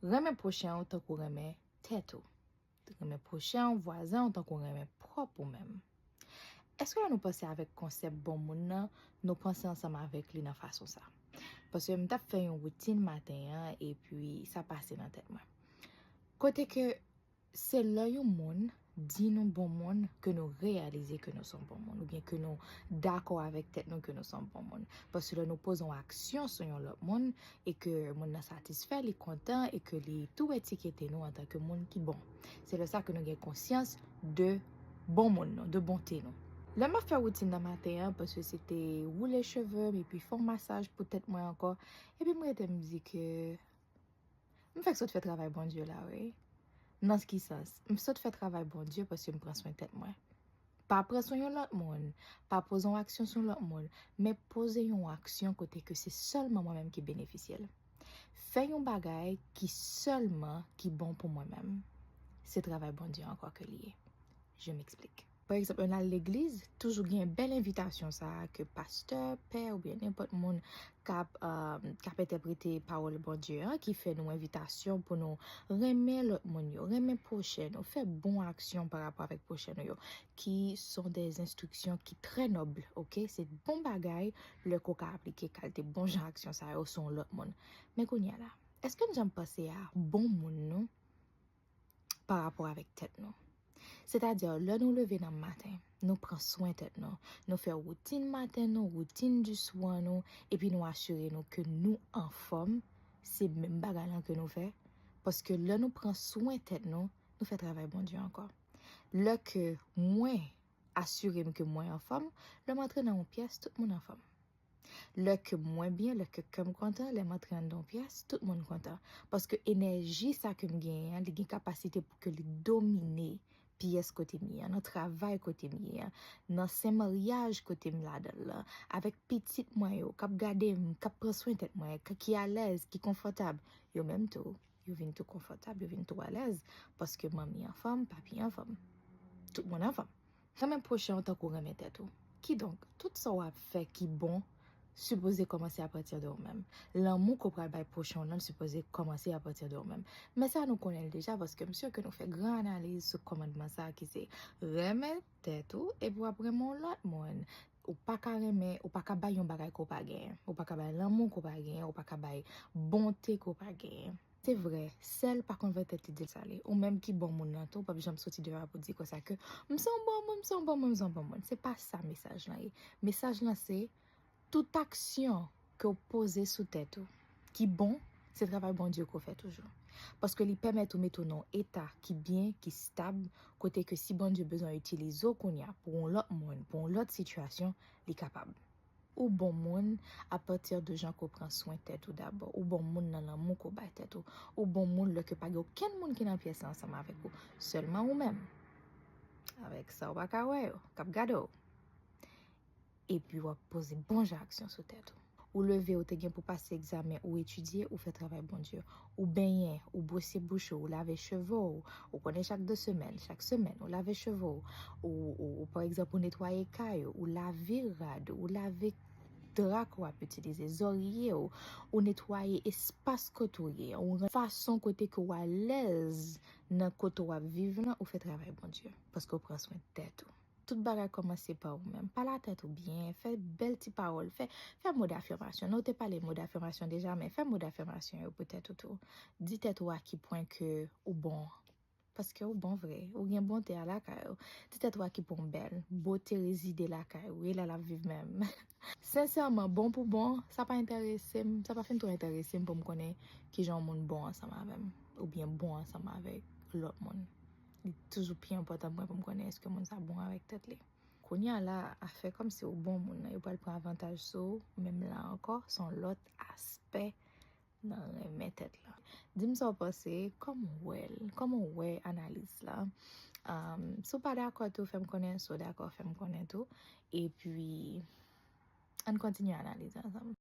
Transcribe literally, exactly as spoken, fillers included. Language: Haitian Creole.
Renmen pwochen w tankou renmen tèt ou. Renmen pwochen w, vwazen w tankou renmen pwòp ou menm. Èske lè nou panse avèk konsèp bon moun nan, nou panse ansanm avèk li nan fason sa? Paske m t ap fè yon woutin maten an, epi sa pase nan tèt mwen. Kote ke se lè yon moun di nou bon moun ke nou reyalize ke nou se yon bon moun, oubyen ke nou dakò avèk tèt nou ke nou se yon bon moun. Paske lè nou poze yon aksyon sou yon lòt moun, e ke moun nan satisfè, li kontan, e ke li tou etikete nou antanke moun ki bon. Se lè sa ke nou gen konsyans de bon moun nou, de bonte nou. Lè m ap fè woutin nan maten an, paske se te woule cheve m, epi fè yon masaj pou tèt mwen ankò, epi m rete m di ke m fèk sot fè travay Bondye la, wi. Nan ki sans? M sot fè travay Bondye paske m pran swen tèt mwen. Pa pran swen yon lòt moun, pa poze yon aksyon sou lòt moun, men poze yon aksyon kote ke se sèlman mwen menm ki benefisye l. Fè yon bagay ki sèlman ki bon pou mwen menm. Se travay Bondye ankò ke li ye. Je m'explique. Pa egzanp, lè n al legliz, toujou gen bèl envitasyon sa a ke pastè, pè oubyen nenpòt moun k ap, um, k ap entèprete pawòl Bondye an, ki fè nou envitasyon pou nou renmen lòt moun yo, renmen pwochen nou, fè bon aksyon pa rapò avèk pwochen nou yo, ki sont des instructions ki trè nòb, oke? Se bon bagay lè ke w ka aplike kalite bon jan aksyon sa yo sou yon lòt moun. Men kounye a la, èske n janm panse a bon moun nou pa rapò avèk tèt nou? Sètadi, lè nou leve nan maten, nou pran swen tèt nou, nou fè woutin maten nou, woutin di swa nou, epi nou asire nou ke nou anfòm, se menm bagay lan ke nou fè. Paske lè nou pran swen tèt nou, nou fè travay Bondye ankò. Lè ke mwen asire m ke mwen anfòm, lè m antre nan yon pyès, tout moun anfòm. Lè ke mwen byen, lè ke kè m kontan, lè m antre anndan yon pyès, tout moun kontan. Paske enèji sa ke m genyen an, li gen kapasite pou ke li domine pyès kote m ye an, nan travay kote m ye an, nan sen maryaj kote m ladan l lan, avèk pitit mwen yo, k ap gade m, k ap pran swen tèt mwen, k-, ki alèz, ki konfòtab. Yo menm tou, yo vin tou konfòtab, yo vin tou alèz, paske manmi anfòm, papi anfòm. Tout moun anfòm. Renmen pwochen w tankou renmen tèt ou. Kidonk, tout sa w ap fè ki bon, sipoze kòmanse apati de ou menm. Lanmou ke w pral bay pwochen w lan, li sipoze kòmanse apati de ou menm. Men sa nou konnen l deja, paske m si ke nou fè gran analiz sou kòmandman sa a ki se renmen tèt ou, epi w ap renmen yon lòt moun. Ou pa ka renmen, ou pa ka bay yon bagay ke w pa genyen. Ou pa ka bay lanmou ke w pa genyen, ou pa ka bay bonte ke w pa genyen. Se vre, sèl pa konvèt tèt li di l sa li. Ou menm ki bon moun nan tou, w p ap janm soti deyò a pou di konsa ke m se yon bon moun, m se yon bon moun, m se yon bon moun. Se pa sa mesaj lan ye. Mesaj lan se tout aksyon ke w poze sou tèt ou ki bon, se travay Bondye ke w fè toujou. Paske li pèmèt ou mete w nan yon eta ki byen, ki stab, kote ke si Bondye bezwen itilize w kounye a pou yon lòt moun, pou yon lòt sitiyasyon, li kapab. Ou bon moun apati de jan ke w pran swen tèt ou dabò. Ou bon moun nan lanmou ke w bay tèt ou. Ou bon moun lè ke pa gen okenn moun ki nan pyès la ansanm avèk ou. Sèlman ou menm. Avèk sa w pa ka wè yo, k ap gade w. Epi w ap poze bon jan aksyon sou tèt ou. Ou leve, ou te gen pou pase egzamen, ou etidye, ou fè travay Bondye. Ou benyen, ou bwose bouch ou, ou lave cheve w, ou konnen chak de semèn, chak semèn, ou lave cheve w, ou, ou, ou, pa egzanp, ou netwaye kay ou, ou lave rad, ou lave dra ke w ap itilize, zòrye w, ou netwaye espas kote w ye, ou rann fason kote ke w alèz nan kote w ap viv lan, ou fè travay Bondye, paske w pran swen tèt ou. Tout bagay kòmanse pa ou menm. Pale a tèt ou byen, fè bèl ti pawòl, fè, fè mo dafimasyon. Nou te pale mo dafimasyon deja, men fè mo dafimasyon yo pou tèt ou tou. Di tèt ou a ki pwen ke ou bon. Paske ou bon vre, ou gen bonte a lakay ou. Di tèt ou a ki pwen ou bèl, bote rezide lakay ou, e la l ap viv menm. Sensèman, bon pou bon, sa pa enterese m, sa pa fin twò enterese m pou m konnen kijan yon moun bon ansanm avè m, oubyen bon ansanm avèk lòt moun. Li toujou pi enpòtan pou mwen pou m konnen èske moun sa bon avèk tèt li. Kounye a la, afè kòmsi ou bon moun nan, yo pral pran avantaj sou ou, menm la ankò, se yon lòt aspè nan renmen tèt la. Di m sa w panse, kòman w wè l, kòman w wè analiz la? Um, si w pa dakò tou, fè m konnen, si w dakò, fè m konnen tou. Epi, ann kontinye analize ansanm.